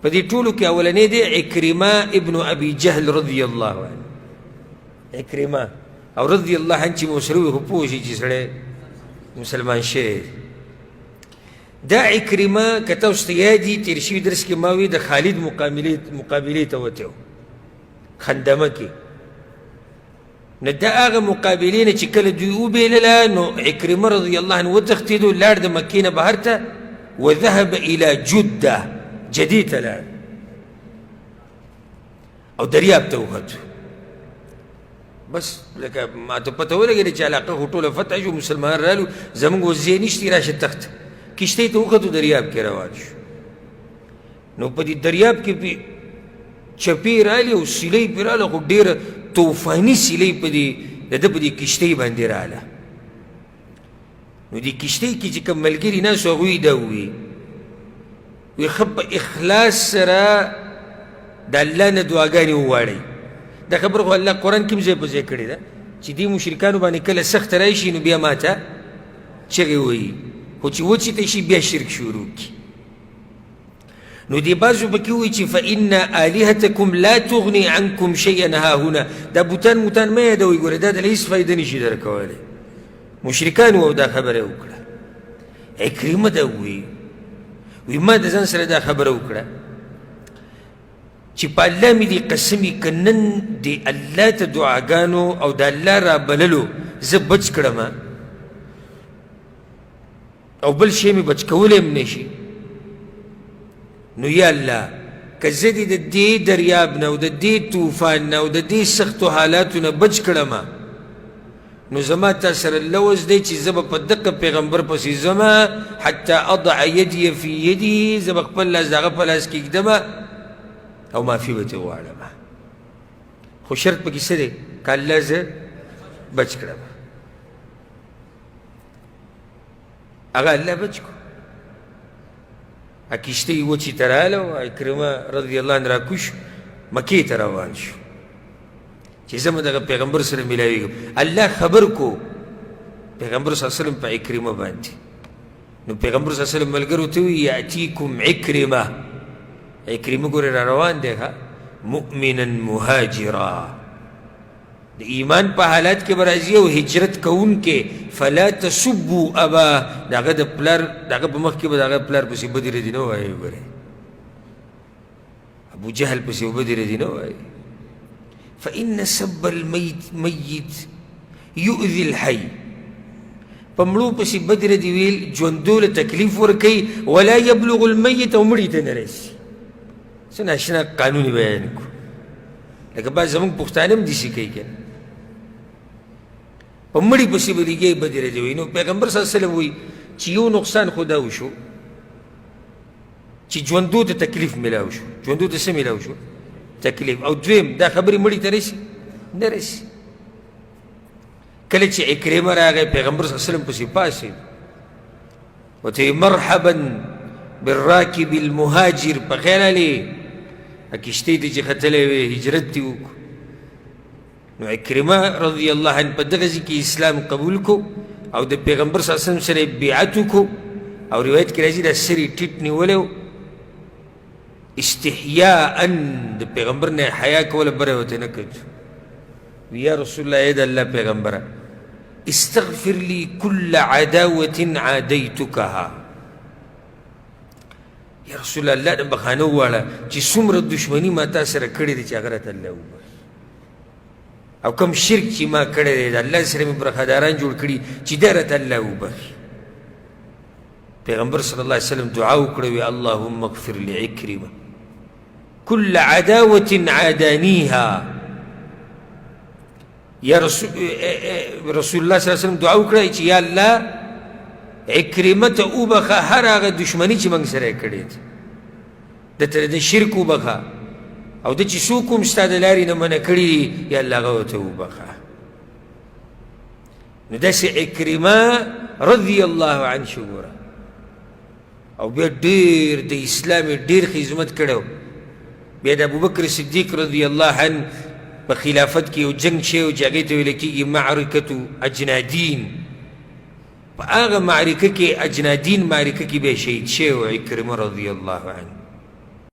په دې ټولو کې اولنی دی عکرمه ابن ابي جهل رضی الله عنه. عکرمه او رضی الله عنه چې مو سره وي خو پوه شي چې سړی مسلمان شوی. دا عکرمه که تاسو ته یاد دي، تېر شوي درس کې ما وی د خالد مقابلې ته وتی و خندمه کې. نو دا هغه مقابلې نه چې کله دوی وبېلله، نو عکرمه رضی الله عنه وتښتېدو، لاړ د مکې نه بهر ته، وذهب الى جده، جدې ته لاړ او دریاب ته وختو. بس لکه ما ته پته ولګېده چې علاقه خو ټوله فتح شو، مسلمانان رالو، زموږ اوس ځای نشتي، راشه تخت. کښتۍ ته وختو، دریاب کې روان شو. نو په دې دریاب کې پې چپې رالې او سیلۍ پرې راله، خو ډېره توفاني سیلۍ په دې د ده په دې کښتۍ باندې راله. نو دې کښتۍ کې چې کوم ملګري ناست وو، هغوی دا وویل، وی ښه په اخلاص سره د الله نه دعاګانې وغواړئ. دا خبره خو الله قرآن کې هم ځای په ځای کړې ده چې دې مشرکانو باندې کله سخته راشي نو بیا ماته چغې وهي، خو چې وچې ته شي بیا شرک شروع کړي. نو دې بعضو پکې ووایي چې فإن آلهتکم لا تغني عنکم شیئا هاهنا، دا بوتان موتان مه یادوئ، ګورئ دا دله هېڅ فایده نشي درکولی. مشرکان وو دا خبره یې وکړه. عکرمه دا ووایي، وی ما د ځان سره دا خبره وکړه چې په الله مې دې قسم وي، که نن د الله ته دعاګانو او د الله رابللو زه بچ کړم او بل شی مې بچ کولی هم نه شي، نو یا الله که زه دې د دې دریاب نه او د دې طوفان نه او د دې سختو حالاتو نه بچ کړم، نو زما تا سره لوظ دی چې زه به په دقه پیغمبر پسې ځم، حتی اضع یدی فی یدی، زه به خپل لاس د هغه په لاس کې ږدم او معافي به ترې غواړم. خو شرط پکې څه دی؟ که الله زه بچ کړم. هغه الله بچ کړو. کښتۍ وچې ته راغله او عکرمه رضی الله عنه راکوز شو، مکې ته روان شو چې زه به دغه پیغمبر سره ملاویږم. الله خبر کو پیغمبر صلی الله علیه وسلم په عکرمه باندې. نو پیغمبر صلی الله علیه وسلم ملګرو ته وویل یاتیکم عکرمه، عکرمه ګورې را روان دی، ښه مؤمنا مهاجرا، د ایمان په حالت کې به راځي او هجرت کوونکی، فلا تسبو ابا، د هغه د پلار د هغه په مخ کې به د هغه پلار پسې بدې ردې نه وایي، ګورې ابو جهل پسې بدې ردې نه وایي. فإن سب المیت یؤذي الحي، په مړو پسې بدې ردې ویل ژوندو له تکلیف ورکوي، ولا یبلغ المیت، او مړي ته نه رسي. څه ناشنا قانون یې بیان کړو، لکه بعض زموږ پښتانه هم داسې کوي که نه، په مړي پسې به لګیا بدې ردې وایي. نو پیغمبر صلی الله علیه وسلم وایي چې یو نقصان خو دا وشو چې ژوندو ته تکلیف میلاو شو، ژوندو ته څه میلاو شو؟ تکلیف. او دویم دا خبرې مړي ته رسي نه رسي. کله چې عکرمه راغی پیغمبر صلی الله علیه وسلم پسې پاڅېد، ورته یې مرحبا بالراکب المهاجر، په خیر علي کښتۍ ته چې ختلی وې هجرت دې وکړو. نو عکرمه رضی الله عنه په دغه ځای کې اسلام قبول کو او د پیغمبر صلی الله علیه وسلم سره یې بیعت وکړو. او روایت کې راځي دا سر یې ټیټ نیولی و، استحیاء د پیغمبر نه حیا کوله، بره یې ورته نه کتو. یا رسول الله، ای د الله پیغمبره، استغفر لي كل عداوة عاديتكها، یا رسول الله الله نه بخښنه وغواړه چې څومره دښمني ما تا سره کړې ده چې هغه راته الله وبخښي، او کوم شرک چې ما کړی دی د الله سره مې برخداران جوړ کړي چې دا راته الله وبخښي. پیغمبر صلی الله علیه وسلم دعا وکړه، وی اللهم اغفر لعکرمه كل عداوة عادانيها. یا رسول الله صلی الله علیه وسلم دعا وکړه چې یا الله عکرمه ته وبخښه هر هغه دښمني چې موږ سره یې کړې ده، د ته د شرک وبخښه، او د چې څوک هم ستا د لارې نه منع کړي دي یا الله هغه ورته وبخښه. نو داسې عکرمه رضی الله عنه شو ګوره، او بیا ډېر د اسلام یې ډېر خدمت کړی و. بیا د ابوبکر صدیق رضی الله عنه په خلافت کې یو جنګ شوی و چې هغې ته ویل کېږي معرکة اجنادین. په هغه معرکه کې، اجنادین معرکه کې بیا شهید شوی و عکرمه رضی الله عنه.